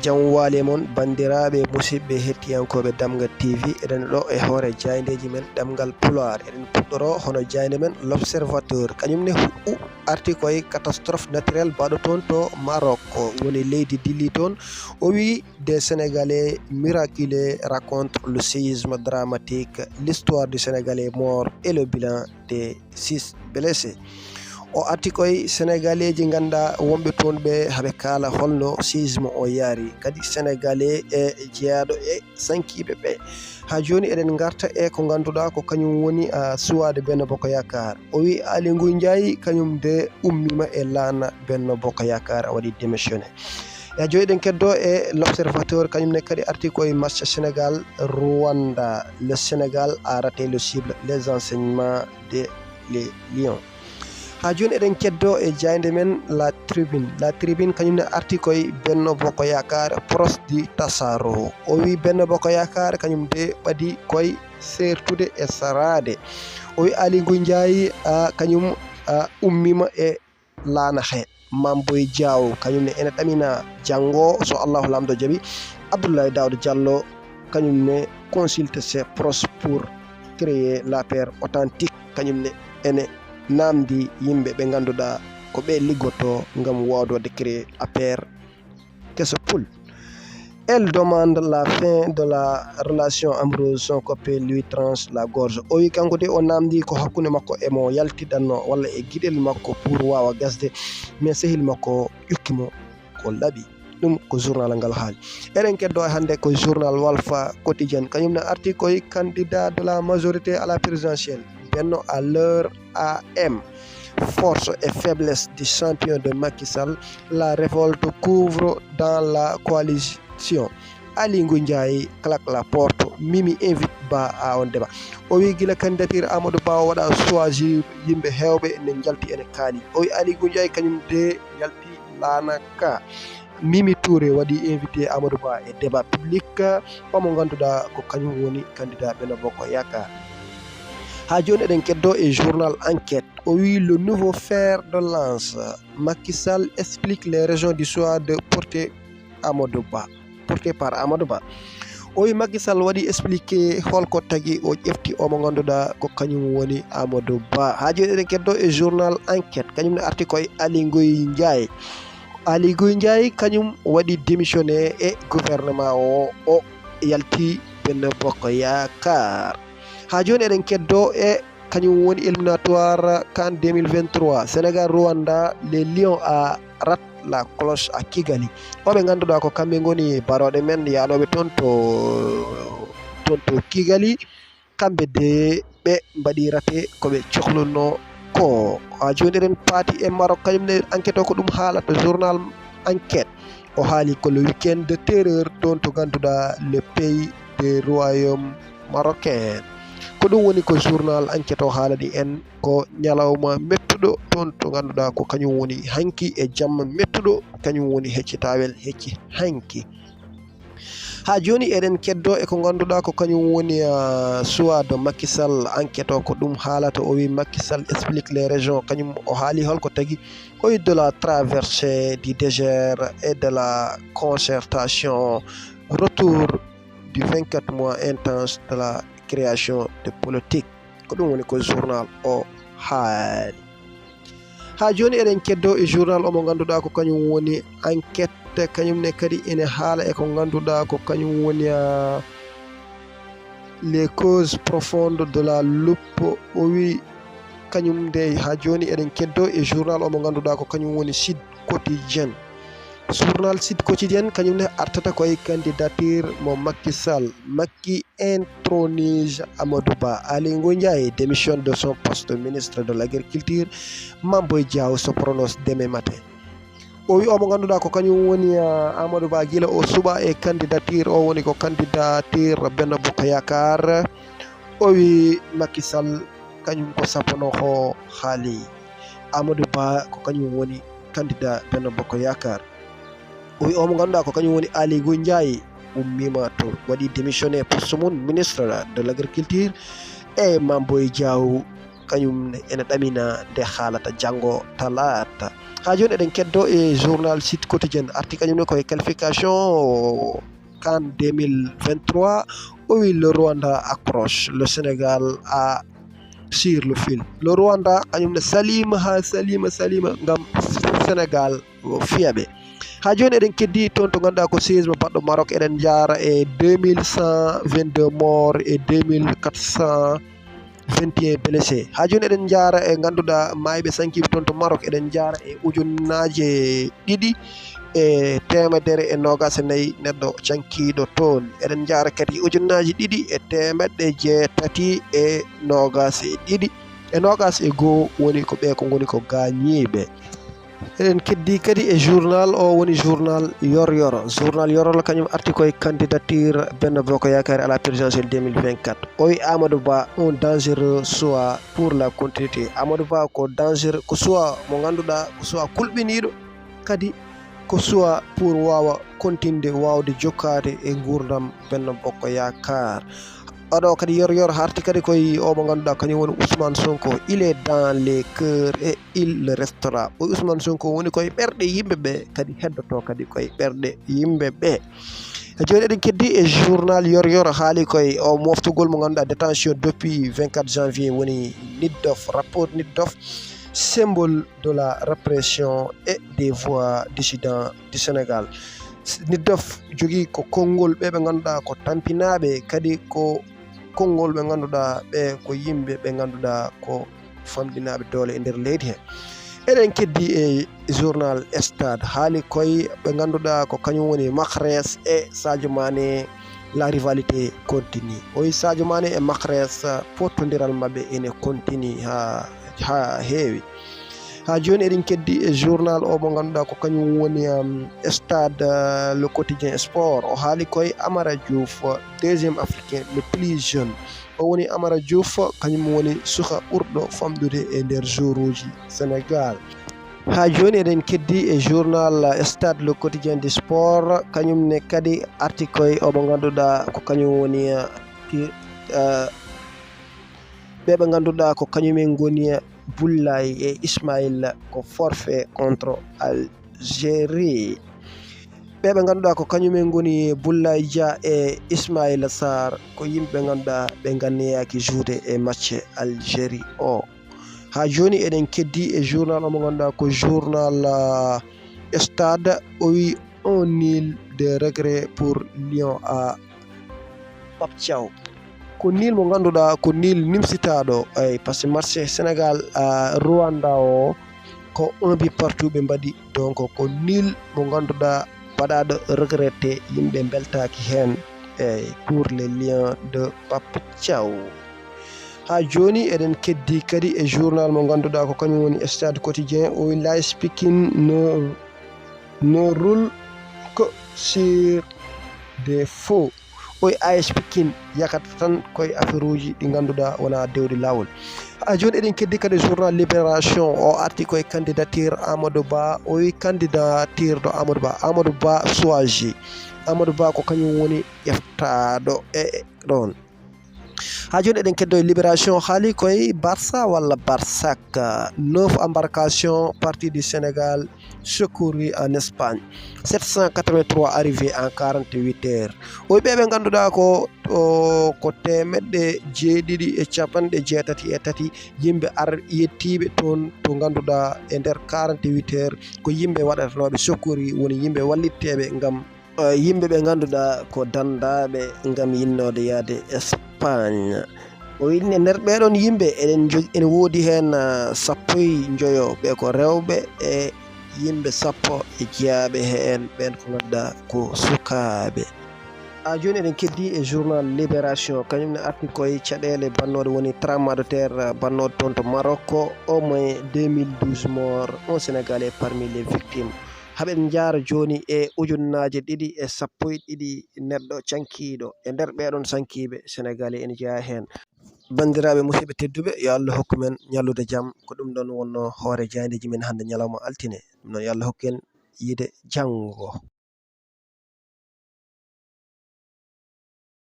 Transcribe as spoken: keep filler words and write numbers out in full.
Jam waali e mon, banndiraaɓe, musidɓe, hettiyankooɓe Damga T V. Eɗen ɗo e hoore jaayndeeji men Ɗemngal Pulaar. Eɗen puɗɗoro hono jaaynde men L'Observateur. Kañum ne huɓɓu arti koye catastrophe naturelle baɗo toon to Maroc, woni leydi dilli toon. O wi: "Des Sénégalais miraculés racontent le séisme dramatique, l'histoire du Sénégalais mort et le bilan des six blessés." O arti koye Sénégalais ji ngannduɗaa wonɓe toon ɓe, haɓe kaala holno séisme o yaari, kadi Sénégalais e jeyaaɗo e sankiiɓe ɓe. Haa jooni eɗen ngarta e ko ngannduɗaa ko kañum woni, ah, suwaade Benno Bokk Yaakaar. O wi Aly Ngouille Ndiaye kañum de ummiima e laana Benno Bokk Yaakaar, a waɗi démissionné. E jooni eɗen keddo e L'Observateur, kañum ne kadi arti koye match Sénégal Rwanda. Le Sénégal a raté le cible, les enseignements de les Lions. Haa jooni eɗen keddo e jaaynde men La Tribune. La Tribune kañum ne arti koye Benno Bokk Yaakaar, proche du tasaro. O wi Benno Bokk Yaakaar kañum de ɓadi koye seertude e saraade. O wi Aly Ngouille Ndiaye, a, kañum, a, ummiima e laana he. Mame Boye Diao kañum ne ene ɗamina janngo, so Allahu Laamɗo jaɓi. Abdoulaye Daouda Diallo kañum ne consulte ses proches pour créer l'A P R authentique. Kañum ne ene naamndi yimɓe ɓe ngannduɗaa ko ɓe liggotoo ngam waawde waɗde créer A P R keso pul. Elle demande la fin de la relation amoureuse, son copain lui tranche la gorge. O wi kanko de o naamndi ko hakkunde makko e mo yaltidanno walla e giɗel makko pour waawa gasde, mais sehil makko ƴukki mo ko laaɓi. Ɗum ko journal ngal haali. Eɗen keddo hannde ko journal Walfa Quotidien. Kañum ne arti koye candidat de la majorité à la présidentielle, Benno à l'heure A M. Force et faiblesse du champion de Macky Sall, la révolte couve dans la coalition. Aly Ngouille Ndiaye claque la porte, Mimi invite Ba à un débat. O wi gila candidature Amadou Ba o waɗa choisir, yimɓe heewɓe ne njalti ene kaali. O wi Aly Ngouille Ndiaye kañum de yalti laana ka. Mimi Touré waɗi invité Amadou Ba e débat public, omo ngannduɗaa ko kañum woni candidat Benno Bokk Yaakaar. Haa jooni eɗen keddo e journal Enquête. O wi le nouveau fer de lance, Macky Sall explique les raisons du choix de porter Amadou Ba, porté par Amadou Ba. O wi Macky Sall waɗi expliqué holko tagi o ƴefti omo ngannduɗaa ko kañum woni Amadou Ba. Haa jooni eɗen keddo e journal Enquête, kañum ne arti koye Aly Ngouille Ndiaye. Aly Ngouille Ndiaye kañum waɗi démissionné e gouvernement o, o yalti Benno Bokk Yaakaar. Haa jooni eɗen keddo e kañum woni éliminatoire CAN deux mille vingt-trois, Sénégal Rwanda, les Lions a rat la cloche à Kigali. Oɓe ngannduɗaa ko kamɓe ngoni barooɗe men yaanooɓe toon to, toon to Kigali. Kamɓe de ɓe mbaɗi raté ko ɓe cohlunoo ko. Haa jooni eɗen paati e Maroc, kañum ne Enquête o ko ɗum haalata, journal Enquête. O haali ko le week-end de terreur toon to ngannduɗaa le pays des royaumes marocains. Ko ɗum woni ko journal Enquête o haalani en, ko ñalawma mettuɗo toon to ngannduɗaa ko kañum woni hanki, e jamma mettuɗo kañum woni hecci tawel hecci hanki. Haa jooni eɗen keddo e ko ngannduɗaa ko kañum woni, ah, choix de Macky Sall. Enquête o ko ɗum haalata, o wi Macky Sall explique les raisons, kañum o haali holko tagi, o wi de la traversée du désert et de la concertation, retour du vingt-quatre mois intense de la création de politique. Ko ɗum woni ko journal o haali. Haa jooni eɗen keddo e journal omo ngannduɗaa ko kañum woni Enquête, kañum ne kadi ene haala e ko ngannduɗaa ko kañum woni, ah, les causes profondes de la loupe. O wi kañum de haa jooni eɗen keddo e journal omo ngannduɗaa ko kañum woni Sud Quotidien. Journal Sud Quotidien kañum ne artata koye candidature mo Macky Sall. Macky intronise Amadou Ba. Aly Ngouille Ndiaye démissionne de son poste, ministre de l'agriculture. Mame Boye Diao se prononce demain matin. O wi omo ngannduɗaa ko kañum woni, ah, Amadou Ba, gila o suɓaa e candidature, o woni ko candidature Benno Bokk Yaakaar. O wi Macky Sall kañum ko sappono ko haali. Amadou Ba ko kañum woni candidat Benno Bokk Yaakaar. O wi omo ngannduɗaa ko kañum woni Aly Ngouille Ndiaye, ummiima to, waɗi démissionné poste mum ministre de l'agriculture. E Mame Boye Diao kañum ene ɗamina nde haalata janngo talaata. Haa jooni eɗen keddo e journal Sud Quotidien, arti kañum ne koye qualification CAN deux mille vingt-trois. O wi: le Rwanda accroche, le Sénégal a sur le fil. Le Rwanda kañum ne saliima haa saliima, saliima ngam Sénégal o fiya ɓe. Haa jooni eɗen keddi toon to ngannduɗaa ko siège mo baɗɗo Maroc, eɗen njaara e deux mille cent vingt-deux morts et deux mille quatre cent vingt et un blessés. Haa jooni eɗen njaara e ngannduɗaa maayɓe sankiiɓe toon to Maroc, eɗen njaara e ujunnaaje ɗiɗi e teemedere e noogaas e nayi neɗɗo cankiiɗo toon. Eɗen njaara kadi ujunnaaje ɗiɗi e teemeɗɗe jeetati e noogaas e ɗiɗi, e noogaas e goo woni ko ɓe ko ngoni ko gaañiiɓe. Eɗen keddi kadi e journal o, woni journal Yor Yor. Journal Yor Yor kañum arti koye candidature Benno Bokk Yaakaar à la présidentielle deux mille vingt-quatre. O wi Amadou Ba, un dangereux choix pour la continuité. Amadou Ba ko dangereux, ko choix mo ngannduɗaa ko choix kulɓiniiɗo, kadi ko choix pour waawa continuer, waawde jokkaade e nguurndam Benno Bokk Yaakaar. Oɗo kadi Yor Yor arti kadi koye o mo ngannduɗaa kañum woni Ousmane Sonko. Il est dans les cœurs et il le restera. O Ousmane Sonko woni koye ɓerɗe yimɓe ɓe, kadi heddoto kadi koye ɓerɗe yimɓe ɓe. Jooni eɗen keddi e journal Yor Yor, haali koye o moftugol mo ngannduɗaa détention depuis vingt-quatre janvier woni NIDDOF, rapport NIDDOF, symbole de la répression et des voix dissidents du Sénégal. NIDDOF jogii ko konngol ɓe ɓe ngannduɗaa ko tampinaaɓe, kadi ko konngol ɓe ngannduɗaa ɓe ko yimɓe ɓe ngannduɗaa ko famɗinaaɓe doole e nder leydi he. Eɗen keddi e journal Stade, haali koye ɓe ngannduɗaa ko kañum woni Mahrez e Sadio Mané, la rivalité continue. O wi Sadio Mané e Mahrez, pottondiral maɓɓe ene continue haa, haa heewi. Haa jooni eɗen keddi e journal o mo ngannduɗaa ko kañum woni, um, Stade, uh, Le Quotidien Sport. O haali koye Amara Diouf, deuxième Africain le plus jeune. O woni Amara Diouf, kañum woni suka ɓurɗo famɗude e nder joueuruuji Sénégal. Haa jooni eɗen keddi e journal Stade Le Quotidien du Sport, kañum ne kadi arti koye o mo ngannduɗaa ko kañum woni, uh, ki-, uh, ɓe ɓe ngannduɗaa ko kañumen ngoni Boulaye e Ismaïla ko forfait contre Algérie. Ɓe ɓe ngannduɗaa ko kañumen ngoni Boulaye Dia e Ismaïla Sarr, ko yimɓe ɓe ngannduɗaa ɓe nganniyaaki jouer e match Algérie o. Haa jooni eɗen keddi e journal o mo ngannduɗaa ko journal, ah, Stade, o wi un nul de regret pour Lion à Pape Thiaw. Ko nul mo ngannduɗaa ko nul nimsitaaɗo, eyi, par ce que match Sénégal, ah, Rwanda o ko un but partout ɓe mbaɗi. Donc ko nul mo ngannduɗaa baɗaaɗo regretté, yimɓe mbeltaaki heen, eyi, pour les Lions de Pape Thiaw. Haa jooni eɗen keddi kadi e journal mo ngannduɗaa ko kañum woni Stade Quotidien, o wi l'A S Pikine ne, ne roule que sur des feux. O wi A S Pikine yakata tan koye affaire uji ɗi ngannduɗaa wonaa dewɗi laawol. Haa jooni eɗen keddi kadi journal Libération, o arti koye candidature Amadou Ba, o wi candidature de Amadou Ba, Amadou Ba choisi. Amadou Ba ko kañum woni ƴeftaaɗo e ɗoon. Haa jooni eɗen keddo e Libération, haali koye Barça walla Barsak. Neuf embarcations parties du Sénégal secourues en Espagne. Sept cent quatre-vingt-trois arrivées en quarante-huit heures. O wi ɓe ɓe ngannduɗaa ko, o, ko teemeɗɗe jeeɗiɗi e capanɗe jeetati e tati yimɓe ar yettiiɓe toon to ngannduɗaa e nder quarante-huit heures ko yimɓe waɗatanooɓe secours, woni yimɓe wallitteeɓe ngam, eh, yimɓe ɓe ngannduɗaa ko danndaaɓe ngam yinnoode yahde Espagne. O wi e nder ɓee ɗoon yimɓe eɗen jog-, ene woodi heen, ah, sappo e njoyo ɓe ko rewɓe e yimɓe sappo e jeyaaɓe heen ɓeen ko ngannduɗaa ko sukaaɓe. Haa jooni eɗen keddi e journal Libération, kañum ne arti koye caɗeele bannooɗe woni tremblement de terre bannooɗo toon to Maroc, au moins deux mille douze morts, un Sénégalais parmi les victimes. Haɓen njaara jooni e ujunnaaje ɗiɗi e sappo e ɗiɗi neɗɗo cankiiɗo. E nder ɓee ɗoon sankiiɓe, Sénégalais ene jeyaa heen. Banndiraaɓe musidɓe tedduɓe, yo Allah hokku men ñallude jam. Ko ɗum ɗoon wonnoo hoore jaayndeeji men hannde ñalawma altine. Ɗum noon, yo Allah hokku en yiide janngo.